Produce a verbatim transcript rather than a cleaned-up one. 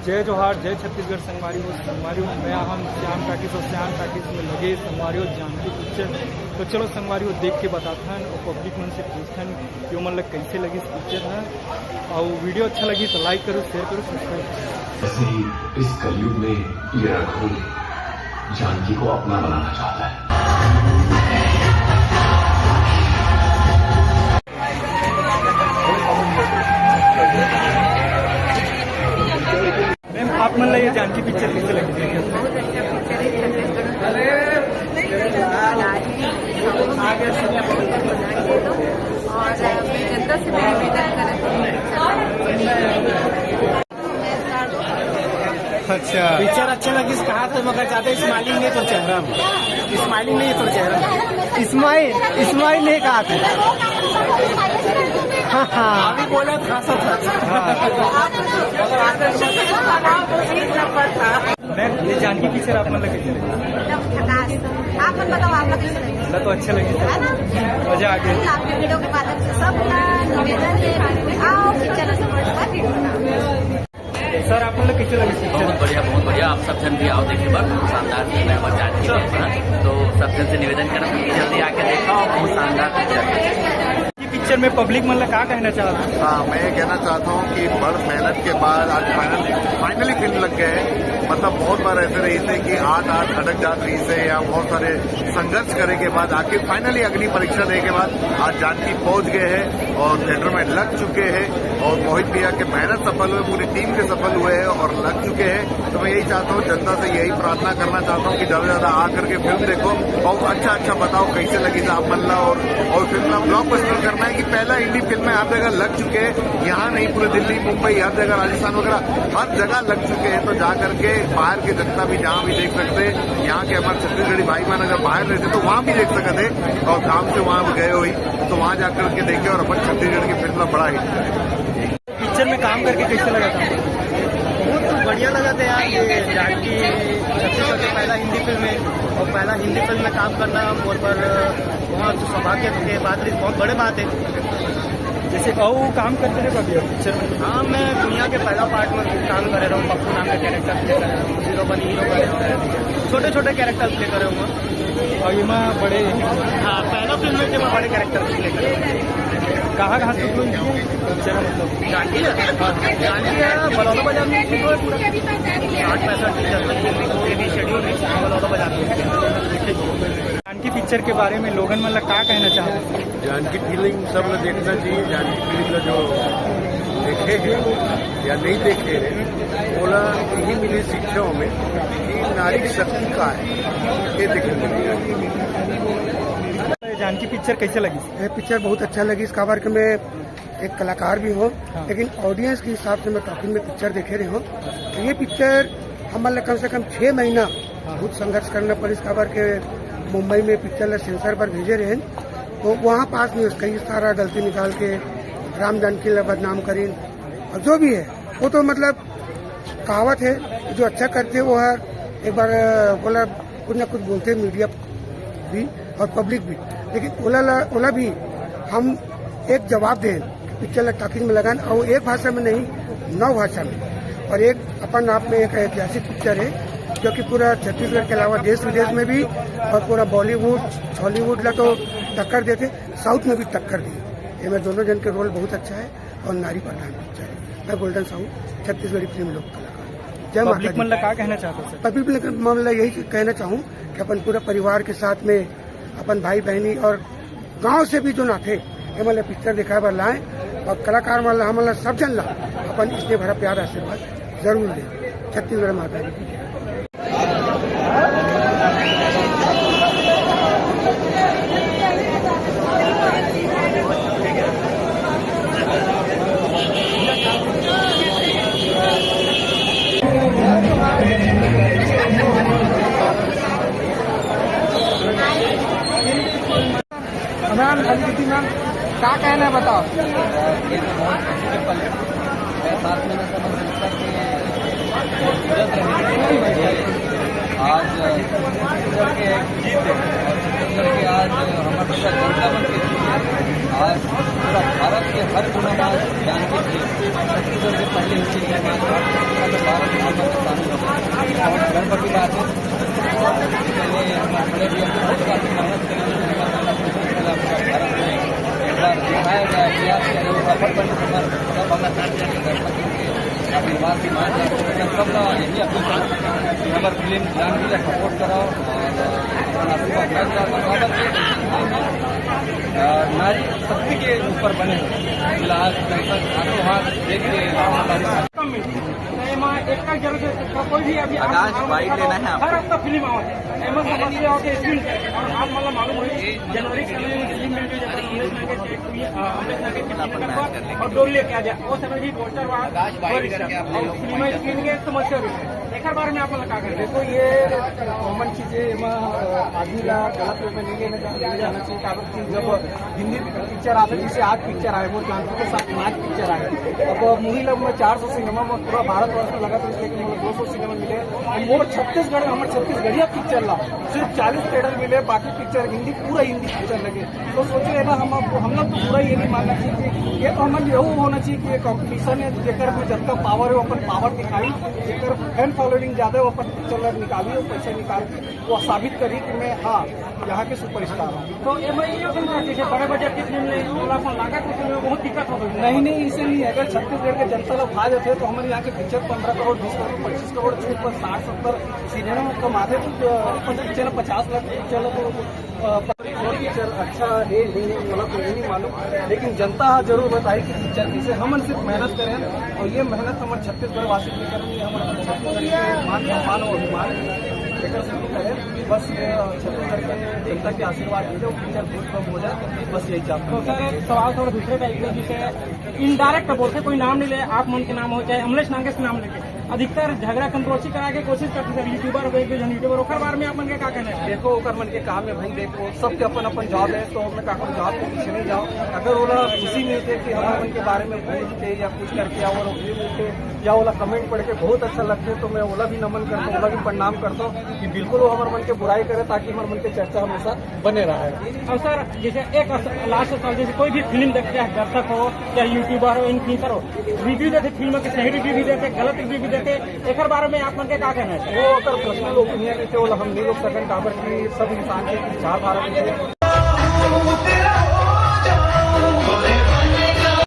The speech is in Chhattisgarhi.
जय जोहार, जय छत्तीसगढ़ संगवारी हो। संगवारी हो, मैं हम श्याम टाकीज और श्याम टाकीज में लगे संगवारी हो जानकी पिक्चर। तो चलो संगवारी हो, देख के बताथन और पब्लिक मन से पूछथन कि ओमन ला कैसे लगिस पिक्चर ह। और वीडियो अच्छा लगी तो लाइक करो, शेयर करो, सब्सक्राइब करो। ऐसे ही इस कलयुग में ये रघु जानकी को अपना बनाना चाहता है। मैम, आप मन ला ये जानकी पिक्चर कैसे लगी? बहुत अच्छा पिक्चर है छत्तीसगढ़ का। और मैं जनता से भी निवेदन करत हूँ। अच्छा, पिक्चर अच्छा लगिस कहा तो मगर ज्यादा स्माइलिंग नहीं तो चेहरा में, स्माइलिंग नहीं तो चेहरा में। स्माइल, स्माइल नहीं कहा था। हाँ, हाँ। अभी बोला था, सब था। हाँ। मैम, ये जानकी पिक्चर आप मन लगे? एकदम झकास। आप मन बताओ, आप लोग कैसे लगे? मैं तो अच्छा लगे। है ना? मजा आ गया। आपके वीडियो के माध्यम से सब निवेदन है, आओ पिक्चर सपोर्ट कर। सर, आप मन ला कैसे लगे पिक्चर? बहुत बढ़िया, बहुत बढ़िया। आप सब जन भी आओ, देखिए, बहुत शानदार फिल्म है, बहुत जानकी पिक्चर है। तो सब जन से निवेदन करना कि जल्दी आके देखो, बहुत शानदार पिक्चर है। ये पिक्चर में पब्लिक मन ला का कहना चाहत? हाँ, मैं ये कहना चाहता हूँ कि बड़ मेहनत के बाद आज फाइनल, फाइनली फिल्म लग गए है। मतलब, बहुत बार ऐसे रहिस हे कि आठ आठ अटक जात रहिस हे या बहुत सारे संघर्ष करे के बाद आखिर फाइनली अग्नि परीक्षा दे के बाद आज जानकी पहुंच गए हैं और थिएटर में लग चुके हैं और मोहित भैया के मेहनत सफल हुए, पूरी टीम के सफल हुए हैं और लग चुके हैं। तो मैं यही चाहता हूँ, जनता से यही प्रार्थना करना चाहता हूँ कि ज्यादा से ज्यादा आ करके फिल्म देखो और अच्छा अच्छा बताओ कैसे लगी था आप मन ला। और, और फिल्म ला ब्लॉकबस्टर करना है कि पहला हिंदी फिल्म है, हर जगह लग चुके हैं, यहाँ नहीं, पूरे दिल्ली, मुंबई, हर जगह, राजस्थान वगैरह हर जगह लग चुके हैं। तो जा करके बाहर के जनता भी जहाँ भी देख सकते हैं, यहाँ के हमारे छत्तीसगढ़ी भाई बहन अगर बाहर रहते तो वहाँ भी देख सकते हैं और काम से वहाँ गए हुई तो वहाँ जा करके देखे और अपन छत्तीसगढ़ की फिल्म ला बड़ा हिट करें। पिक्चर में काम करके कैसे लगा था? बहुत बढ़िया लगा था यार, ये जानकी छत्तीसगढ़ की पहला हिंदी फिल्म है और पहला हिंदी फिल्म में काम करना बहुत बार, बहुत सौभाग्य के बात रही, बहुत बड़े बात है। जैसे अउ काम करते रहे अभी पिक्चर में? हाँ, मैं दुनिया के पहला पार्ट में काम करे रहा हूँ, पप्पू नाम का कैरेक्टर प्ले करे रहा हूँ, हीरो बनी हीरो करे रहा हूँ, छोटे छोटे कैरेक्टर प्ले करे हूँ। और ये माँ बड़े हाँ, पहला फिल्म में जब बड़े कैरेक्टर प्ले करे। कहाँ कहाँ से हुई पिक्चर, मतलब? जानकी है, जानकी है, बलौदा बाजार में शूट हुआ है पूरा। साठ पैंसठ दिन चल रही है, ये भी शेड्यूल है, बलौदा बाजार में। जानकी पिक्चर के बारे में लोगन मन ला का कहना चाहत? जानकी फिल्म सब लोग देखना चाहिए। जानकी फिल्म का जो देखे हैं या नहीं देखे हैं, ओला यही मिली शिक्षाओं में कि नारी शक्ति का है, ये देखने को मिलेगा। जानकी पिक्चर कैसे लगी? ये पिक्चर बहुत अच्छा लगी। इसका बार के मैं एक कलाकार भी हूँ, हाँ। लेकिन ऑडियंस के हिसाब से मैं काफी में पिक्चर देखे रहे हूँ। तो ये पिक्चर हमारे कम से कम छह महीना हाँ। बहुत संघर्ष करना पड़ा। इसका बार के मुंबई में पिक्चर ला सेंसर पर भेजे रहे, तो वहाँ पास नहीं, उसका ये सारा गलती निकाल के राम जानकी ला बदनाम करीन। और जो भी है, वो तो मतलब कहावत है, जो अच्छा करते वो हर एक बार, अ, बोला, कुछ ना कुछ बोलते हैं मीडिया भी और पब्लिक भी, लेकिन ओला ला, ओला भी हम एक जवाब दें, पिक्चर ला टाकीज में लगान, और एक भाषा में नहीं, नौ भाषा में। और एक अपन आप में एक ऐतिहासिक पिक्चर है, जो कि पूरा छत्तीसगढ़ के अलावा देश विदेश में भी और पूरा बॉलीवुड, हॉलीवुड ला तो टक्कर देते, साउथ में भी टक्कर दी। ये मैं दोनों जन के रोल बहुत अच्छा है और नारी प्रधान पिक्चर है। मैं गोल्डन साहू, छत्तीसगढ़ी फिल्म लोक कलाकार। जय माता पब्लिक दी। मन ला का कहना चाहते हो सर? पब्लिक मन ला यही कहना चाहूँ कि अपन पूरा परिवार के साथ में अपन भाई बहनी और गांव से भी जो नाथे एमन ला पिक्चर दिखाए बर लाए और कलाकार मन ला, हमन ला, सब जन ला अपन इसने भरा प्यार आशीर्वाद जरूर दे। छत्तीसगढ़ माता दी। मैम, अदिति मैम, का कहना है, बताओ। ये तो बहुत अच्छे पल है। मैं साथ में ना समझ सकता कि बहुत गलत रहे। आज छत्तीसगढ़ के एक जीत है और छत्तीसगढ़ के आज हमारे साथ जनता बन के जीत है। आज पूरा भारत के हर कोना में आज जानकी जी छत्तीसगढ़ के पहले ही जीत है। आज भारत गर्व की बात है। और इसके लिए हम बड़े भी बहुत बार मेहनत करेंगे, भारत में एक बार दिखाया जाए कि आप सफल बने, हमारे आशीर्वाद की मांग है। सबका यही अपील है कि हमारे फिल्म जान भी सपोर्ट कराओ और अपना आशीर्वाद, नारी शक्ति के ऊपर बने। आज दर्शक हाथों हाथ देख के कम में। तो एमा एक का जरूरत है, तो कोई भी अभी आप आकाश, बाइट लेना है आपको। हर हफ्ता फिल्म आवत है। एमा समस्या होके स्क्रीन पे। और आप मतलब मालूम होई, जनवरी के समय में फिल्म में भी जब अमलेश नागेश एक हुई, अ, अमलेश नागेश की फिल्म का और डोल लेके आ जाए, वो समय भी पोस्टर वहाँ आकाश, बाइट करके आप ले लो। सिनेमा स्क्रीन के समस्या भी है। एकर बारे में आप लोग का कहना है? देखो, ये कॉमन चीज है, एमा, अ, आदमी ला गलत वे में नहीं लेना चाहिए, लेना चाहिए। काबर कि जब हिंदी पिक्चर आथे, जैसे आज पिक्चर आए, वो जानकी के साथ आज पिक्चर आए। अब मूवी ला मैं चार सौ सिनेमा में पूरा भारतवर्ष में लगा था, लेकिन मतलब दो सौ सिनेमा मिले। और मोर छत्तीसगढ़ में, हमारे छत्तीसगढ़िया पिक्चर ला सिर्फ चालीस थिएटर मिले, बाकी पिक्चर हिंदी, पूरा हिंदी पिक्चर लगे। तो सोचो है ना, हम, हम लोग तो पूरा ये नहीं मानना चाहिए कि ये तो हमारे यही होना चाहिए कि ये कॉम्पिटिशन है, जेकर में जनता पावर है, वो अपन पावर दिखाई, जेकर फैन फॉलोइंग ज्यादा है, वो अपन पिक्चर ला निकाली, वो पैसा निकाल के वो साबित करी कि मैं, हाँ, यहाँ के सुपरस्टार हूँ। तो एमा ये क्यों बात है कि बड़े बजट की फिल्म ले, थोड़ा सा लागत की फिल्म में बहुत दिक्कत हो गई? नहीं, नहीं, इसे नहीं। अगर छत्तीसगढ़ के जनता लोग खा जाते हैं, तो हमारे यहाँ के पिक्चर पन्द्रह करोड़, बीस करोड़, पच्चीस करोड़, छूट पर साठ सत्तर सिनेमा में कमाते, तो, अ, पिक्चर पचास लाख पिक्चर तो, अ, पिक्चर अच्छा है, नहीं है, मतलब, तो ये नहीं मालूम, लेकिन जनता जरूर बताई कि पिक्चर कैसे। हमन सिर्फ मेहनत करें और ये मेहनत हमर छत्तीसगढ़ वासी के कारण, ये हमर छत्तीसगढ़ के मान सम्मान और अभिमान, एकर से भी करें। बस ये छत्तीसगढ़ के जनता के आशीर्वाद मिले, पिक्चर बहुत कम हो जाए, बस यही चाहता तो हूँ। सर, एक सवाल थोड़ा दूसरे टाइप का, जिसे इनडायरेक्ट बोलते, कोई नाम नहीं ले, आप मन के नाम हो चाहे अमलेश नागेश के नाम लेके, अधिकतर झगड़ा कंट्रोवर्सी कराए के कोशिश करते सर, यूट्यूबर हो गए, एक दो जन यूट्यूबर, ओकर बारे में आप मन के का कहना है? देखो, ओकर मन के काम है भाई, देखो, सबके अपन अपन जॉब है, तो मैं का कहूँ, जॉब के पीछे नहीं जाओ। अगर ओला खुशी मिलते कि हमर मन के बारे में बोल के या कुछ करके, और या ओला कमेंट पढ़ के बहुत अच्छा लगते, तो मैं ओला भी नमन करता हूँ, ओला भी प्रणाम करता हूँ कि बिल्कुल वो हमर मन के बुराई करे, ताकि हमर मन के चर्चा हमेशा बने रहे। और सर, जैसे एक लास्ट सवाल, जैसे कोई भी फिल्म देखते हैं, दर्शक हो या यूट्यूबर हो, इन्फ्लुएंसर हो, रिव्यू देते, फिल्म के सही रिव्यू भी देते, गलत रिव्यू भी देते, एकर बारे में आप मन के का कहना है? वो अगर पर्सनल ओपिनियन है, तो हम नहीं रोक सकन, काबर कि सब इंसान के विचारधारा के